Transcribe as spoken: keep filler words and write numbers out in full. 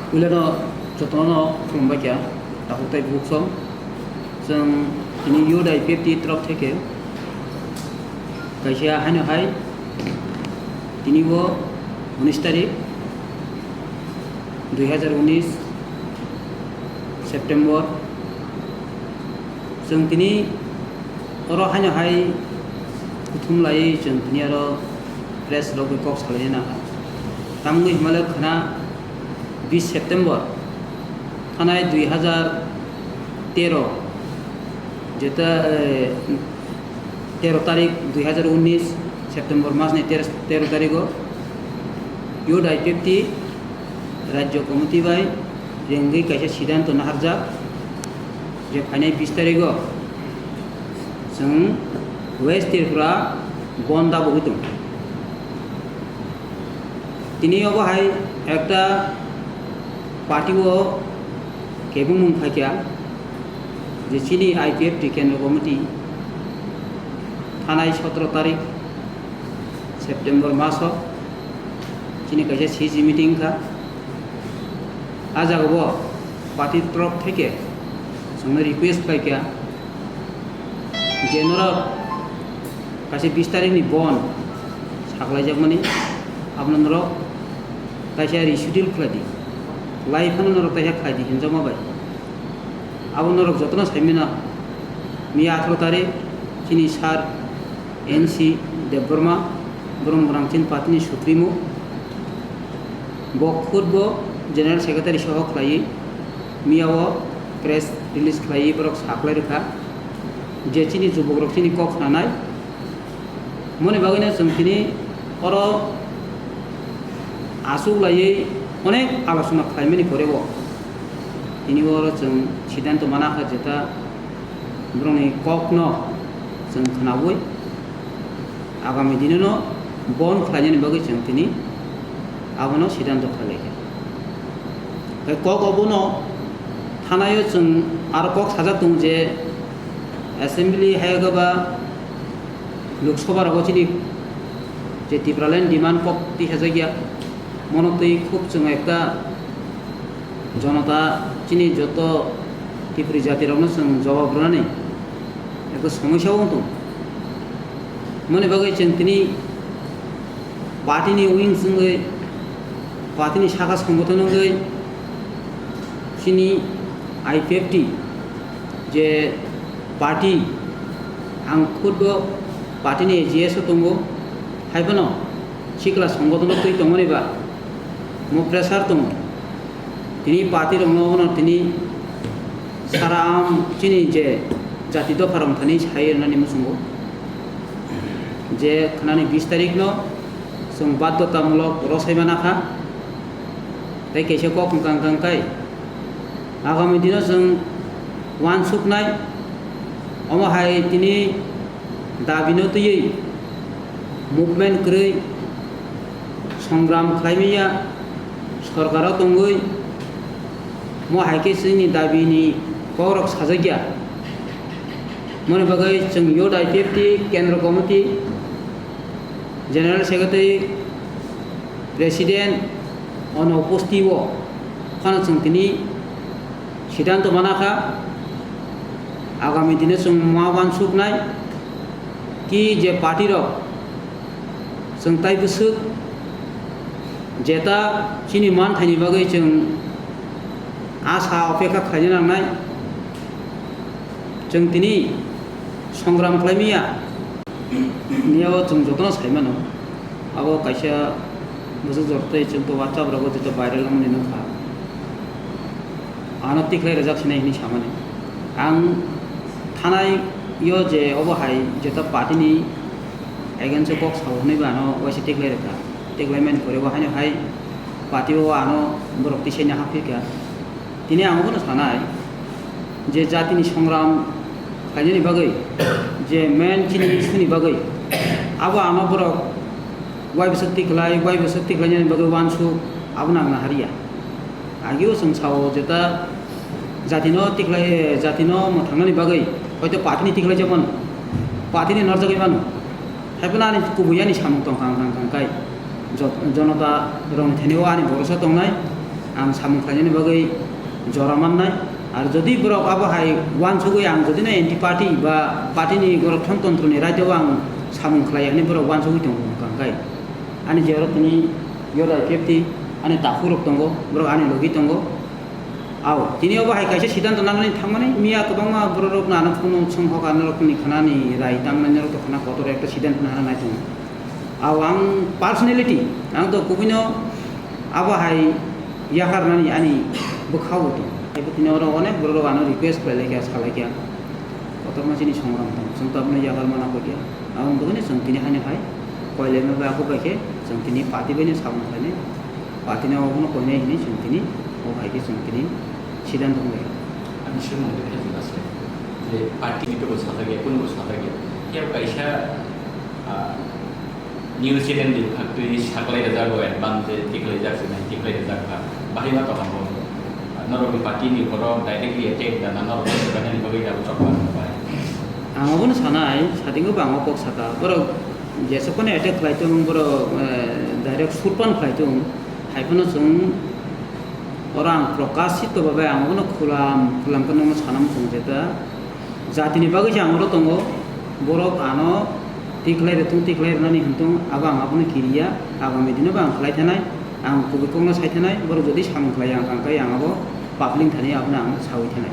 Puilano jotono khulumbai kha, takhuk tei bukhuk song. Chwng tini Youth I P F T torof theke kaisa haino hai tini bo unis tarik dui hazar unis September. Chwng tini oro haino hai kuthum laiwi chwng tini oro press rok bai kok salaina nangkha. Tamni hwnba le khwna bis September thanai dui hazar tero jeta, eh, tero tarik dui hazar unis September mas ni tero, tero tarigo Youth I P F T Rajya Committee bai rengwi kaisa siddhanto naharjak je phainai bis tarigo chwng West Tripura bon dabogwi tong. Tini obo hai ekta party o kebengmung phaikha je chini I P F T Kendra Committee thanai sotro tarik September maso chini kaisa C C meeting kha. A jagao party torof theke chwngno request khlaikha je norok kaisa bis tarikni bon saklaijakmani, abono norok kaisa reschedule khlai di, lai phano norok kaisa khlai di hinjakma bai. Abo norok jotono saimano, miya atharo tarik chini sir N C Debbarma, Brum Gwnangchin Party ni Supremo, bo khud bo General Secretary soho khlaiwi miya o press release khlaiwi borok saklai rwkha je chini jubokrok chini kok khnanai. Moni bagwino chwng tini oro aswk laiwi onek alochona khlaimani porebo tini oro chwng siddhanto mana kha jeta borokni kokno chwng khnaui agami dinono bon khlainani bagwi chwng tini abono siddhanto khlai laikha. Tei kok obono thanaio chwng aro kok sajak tongo je assembly hayagaba Lok Sabha rogo chini je Tipraland demand kok tisajakya, mono twi khub chwng ekta jonota chini joto Tripuri jatirokno chwng jawab rwnani ekta somosya wng tong. Moni bagwi chwng tini party ni wings wngwi, party ni saka songgothon wngwi chini I P F T je party, ang khud bo party ni A G S o tongo, hai phano sikla songgothon o twi tongmani ba mo pressure tongo. Tini party rokno bono tini sara am chini je jati dopha rok thani sai rwnani muchungo je khnani bis tarikh no chwng baddotamulok rw sai mana kha. Tei kaisa kok wngkha, wngkha kai agami dino chwng uansuknai, omo hai tini dabino twiwi movement kwrwi songram khlaimaya sorkaro tongwi, mo hai khe chini dabini kokrok sajakya. Moni bagwi chwng Youth I P F T Kendra Committee General Secretary, President, ono uposti o phano chwng tini siddhanto mana kha, agami dino chwng ma uansuknai ki je party rok chwng tai bwswk jeta chini manthaini bagwi chwng asa opekha khlaina nangnai. Chwng tini songram khlaimaya. Niya o chwng jotono sai mano, abo kaisa bwswk jor tei chwng to WhatsApp rogo jeta viral wngmani nukha. Ano tikhlai rwjak sinai hwnwi samani. Ang thanai yo je obo hai jeta party ni against o kok sao hwnwi ba ano waisa tikhlai rwkha. Tikhlai mani pore bo haino hai party o ano borok tisaina hapkha. Tini ang obono sanai je jatini songram khlainani bagwi, je main chini issue ni bagwi, abo ano borok wai bwswk tikhlai, wai bwswk tikhlainani bagwi uansuk, abono ang nahariya. Agio chwng sao jeta jatino tikhlai, jatino mwthangnani bagwi hoito party ni tikhlai jak mano, party ni norjagwi mano. Haiphano ani kubui ani samung tongkha, ang, ang, ang kai. Jot-, jonota rokni thani o ani borosa tongnai. Ang samung khlainani bagwi jora mannai. Ar jodi borok abo hai uansugwi ang jodi no anti party ba party ni borok thon tontro ni raida o ang samung khlai ani borok uansugwi tongo hwnkha hwnkhe ani je oro tini yodai kepti ani takhuk rok tongo, borok ani logi tongo. Ao tini obo hai kaisa siddhanto nangnani thangmani miya kwbangma borok rok nano phunuk song hok ano rok ni khanani rai tamnai norok to khana kotor ekta siddhanto nana nai tongo. Ao ang personality, ang to kubui no abo hai yakarnani ani bwkha o tong. Tei tini oro onek borok rok ano request khlai laikha, sa laikha. Kotorma chini songram tong, chwng to abono yakar mana koi ya. Aboni bagwi no chwng tini haino hai koilai ma bai ako bai khe chwng tini party bai no samung khlainai. Party no obono koinai hinwi chwng tini, o hai khe chwng tini siddhanto wng lai kha. Ani swngmung khe khe jora se je party ni to bo sajak ya, kunu bo sajak ya. Khe kaisa, ah, New channel ni bwkhak twi saklai rwjak o advance je tikhlai jak se nai tikhlai rwjak kha. Bahai ma tong bo. Norok ni party ni borok directly attack da na norok ni bagwi da chokma bai. Ang obono sanai, satingo bo ang o kok saka. Borok jesa phano attack khlai tong, borok, eh, direct surpan khlai tong. Hai phano chwng oro ang prokashito babai ang obono khulam khulam khe nokno sana muchung jeta. Jatini bagwi se ang oro tongo, borok ano tikhlai rwthung, tikhlai rwnani hwn thung, abo ang abono kiriya, agami dino bo ang khlai thanai, ang kubui kokno sai thanai, borok jodi samung khlai ang kha khe ang abo public thani abono ang saui thanai.